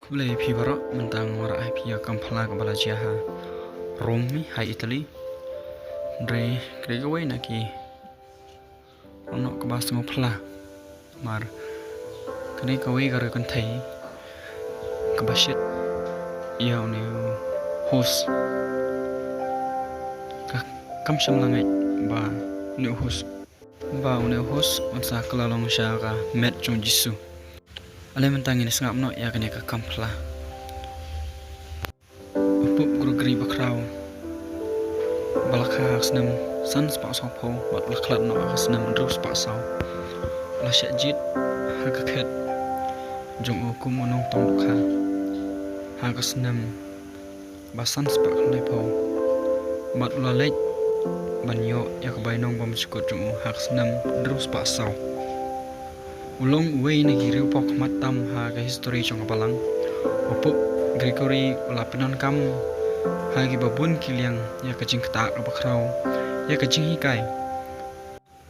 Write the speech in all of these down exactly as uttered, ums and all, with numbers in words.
Khublei phi baroh, mynta nga wanrah ïa phi ïa ka kam phla kaba la jia ha Rome, ha Italy. Hynrei ka dei kawei na ki ranok kaba sngewphla. Namar ka dei kawei ka riew kynthei kaba shit ïa une u host. Ka kam shym la ngeit ba une u host, ba une u host un sa kylla long sha ka met jong u Jisu. Ale mynta ngin sngap noh ïa kane ka kam phla. U Pope Gregory bakhraw, ba la kha ha ka snem san spah saw phew bad la khlad noh ha ka snem hynriew spah saw, la shah jied ha ka khet jong u kum u nongtong dohkha ha ka snem ba san spah khyndai phew, bad u la leit ban ïoh ïa ka bainong ba mynshuwa jong u ha ka snem hynriew spah saw. U long uwei na ki riew pawkhmat tam ha ka histori jong ka balang. U Pope Gregory u la pyndonkam ha kiba bun ki liang ïa ka jingktah kaba khraw, ïa ka jinghikai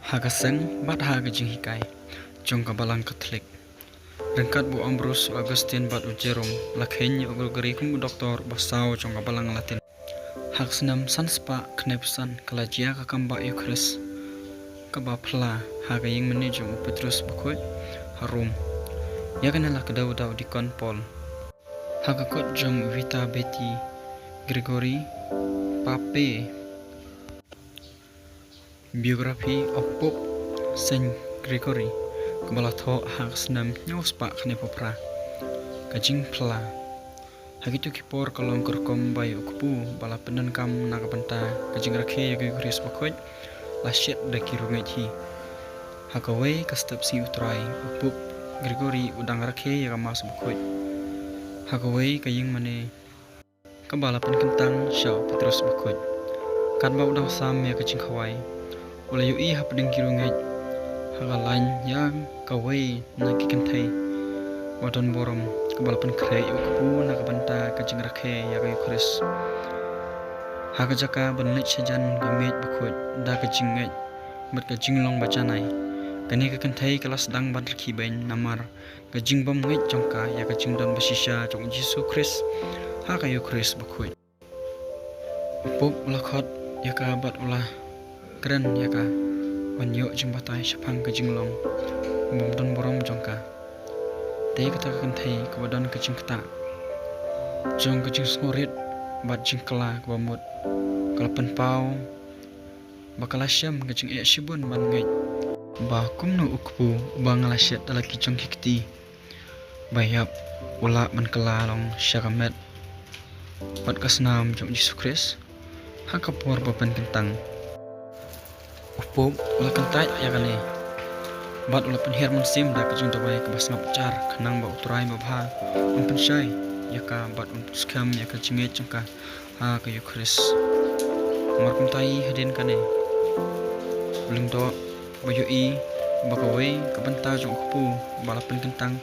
ha ka seng bad ha ka jinghikai jong ka balang Katholik. Ryngkat bad u Ambrose, u Augustine bad u Jerome, la kheiñ ïa u Gregory kum u doktor ba saw jong ka balang Latin. Ha ka snem san spah khyndai phew san ka la jia ka kam bah Eucharist kaba phla ha ka ïingmane jong u Petrus Bakhuid ha Rome. Ïa kane la kdew da u Deacon Paul. Ha ka kot jong u Vita Beti Gregory Papae, Biography of Pope Saint Gregory, kaba la thoh ha ka snem hynñiew spah khyndai phew phra, ka jingphla ha kito ki por ka long ka rukom ba ïa u kpu ba la pyndonkam na ka bynta ka jingrakhe ïa ka Eucharist Bakhuid la shet da ki riewngeit hi. Ha kawei ka step sngi U Trai, u Pope Gregory u dang rakhe ïa ka Mass Bakhuid ha kawei ka ïingmane kaba la pynkyntang sha u Petrus Bakhuid. Katba u dang sam ïa ka jingkhawai, u la ïohi hapdeng ki riewngeit ha ka lain ïa kawei na ki kynthei ba don burom, kaba la pynkhreh ïa u kpu na ka bynta ka jingrakhe ïa ka Eucharist. Ha ka jaka ban leit shajan ka miej bakhuid da ka jingngeit bad ka jinglong ba janai, kane ka kynthei ka la sdang ban rkhie beiñ namar ka jingbym ngeit jong ka ïa ka jingdon bashisha jong u Jisu Khrist ha ka Eucharist Bakhuid. U Pope u la khot ïa ka bad u la kren ïa ka ban ïoh jingbatai shaphang ka jinglong bym don burom jong ka. Te kata ka kynthei kaba don ka jingktah jong ka jingsngewrit bad jingkylla kaba mut, ka la pynpaw ba ka la shem ka jingeh shibun ban ngeit ba kumno u kpu uba nga la shet da la ki jong ki kti ba ïap u lah ban kylla long sha ka met bad ka snam jong u Jisu Khrist ha ka por ba pynkyntang. U Pope u la kyntait ïa kane bad u la pynhiar mynsiem da ka jingduwai kaba sngap jar, khnang ba U Trai babha un pynshai ïa ka bad un skhem ïa ka jingngeit jong ka ha ka Eucharist. Namar kumta hi hadien kane, u lyngdoh ba ïohi ba kawei ka bynta jong u kpu ba la pynkyntang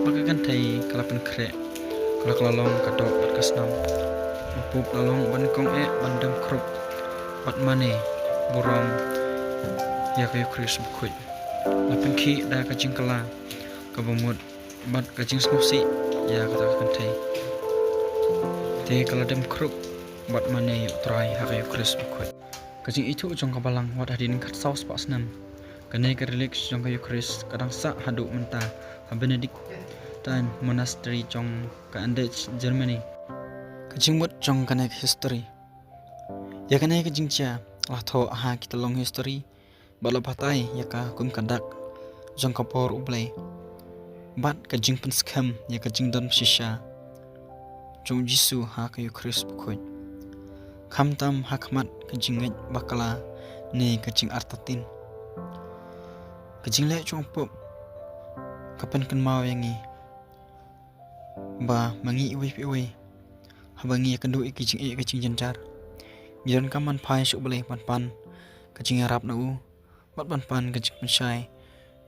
ba ka kynthei ka la pynkhreh, ka la kylla long ka doh bad ka snam. U Pope la long uba nyngkong eh ban dem khrup bad mane burom ïa ka Eucharist Bakhuid. La pynkhih da ka jingkylla kaba mut bad ka jingsngewsih ïa kata ka kynthei. Te ka la dem khrup bad mane ïa U Trai ha ka Eucharist Bakhuid. Ka jingithuh jong ka balang wat hadien khatsaw spah snem. Kane ka relic jong ka Eucharist ka dang sah haduh mynta ha Benedictine Monastery jong ka Andechs, Germany. Ka jingmut jong kane ka histori. Ïa kane ka jingjia la thoh ha ki tyllong histori bad la batai ïa ka kum ka dak jong ka bor U Blei bad ka jingpynskhem ïa ka jingdon shisha jong u Jisu ha ka Eucharist Bakhuid, khamtam ha khmat ka jingngeit bakla ne ka jingartatien. Ka jingleh jong u Pope ka pynkynmaw ïa ngi ba ma ngi iwei pa iwei, haba ngi ïakynduh ïa ki jingeh ka jingjynjar, ngi donkam ban phai sha U Blei ban pan ka jingïarap na u bad ban pan ka jingpynshai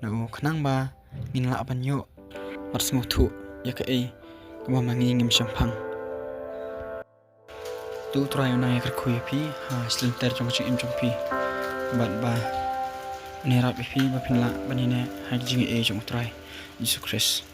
na u, khnang ba ngin lah ban ïoh bad sngewthuh ïa kaei kaba ma ngi ngim shemphang. To U Trai un nang ïakyrkhu ïa phi ha shi lynter jong ka jingim jong phi, bad ba un ïarap ïa phi ba phin lah ban ïaineh ha ka jingaiei jong U Trai Jisu Khrist.